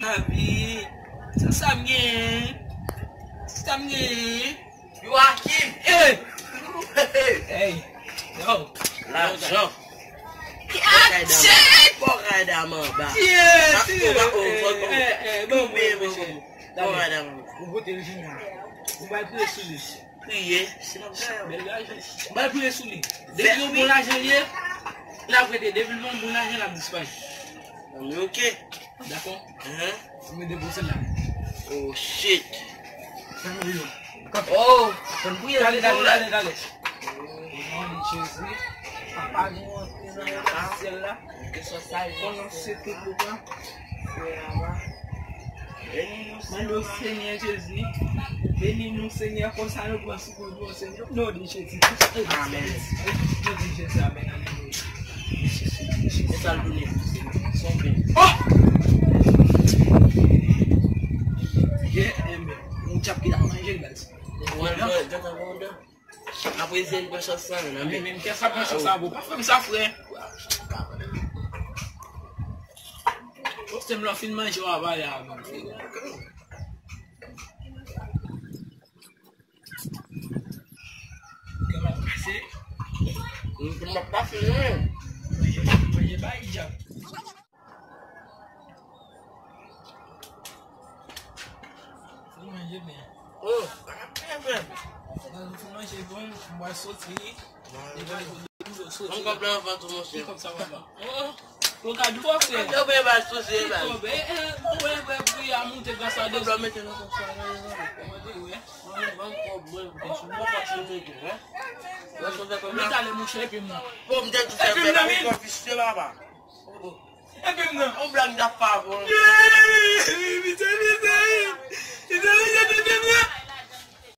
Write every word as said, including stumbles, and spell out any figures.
Lavi. Sa sa m gen? Sa m gen? Joachim. Hey! Hey! Yo! Lajan! Kòkay dam anba. Kòkay dam anba. Yes! Kòkay dam anba. Kòkay dam anba. Ou pote l jounen an. Ou bay priye sou li. Priye. Bèl lajan. Bay priye sou li. Depi yon bon lajan li ye, l ap rete. Depi l pa yon bon lajan, l ap disparèt. Ann, ok. Dakò? Ou mete pou sèl la. Oh, shit. Fè nou yo. Oh, konn priye. Tale, tale, tale, tale. O non de Jezi, papa nou antre nan syèl la. Ke sa sa ye. Pwononse tout loup la. Mande w, Senyè Jezi, beni nou, Senyè, konsa nou pran sou kont nou, Senyè. Non de Jezi. Amèn. Non de Jezi, amèn, alelouya. E sa l tounen. Son byen. Oh! Yeah, amen. Yon tchap ki la manje l, baz. Mwen, mwen, mwen, mwen, mwen. Apre zen pran chans lan nan men. Men, men, kè sa pran chans sa, bro. Pa fè m sa, frè. Bon, se m lè w fin manje, w a pale a mwen. Kè m ap pase. M ap pase, wi. Manje, manje, bay djab. Fò manje byen. Oh, bagay byen, frè. Nan, fò manje bon, m pral soti. Devan, devan, soti. Ban m kòb la anvan tou, monchè. Ki kòb sa, papa? Oh, oh. Yo ka di fò, frè. Yo byen ba sou se ba. Kòb, eh, eh, ou wè, frè, pri a moute gras a de. Kòb la mete nan kòb sa, nan, nan. Kòmande, wè. Ban m kòb, mwen, mwen, mwen, mwen, mwen, mwen. Mwen, mwen, mwen. Mwen, talè, monchè, epi m nan. Bon, m te di fè bèk, mwen, konfisye, papa. Oh, oh. Epi m nan. On blag m t ap fè avè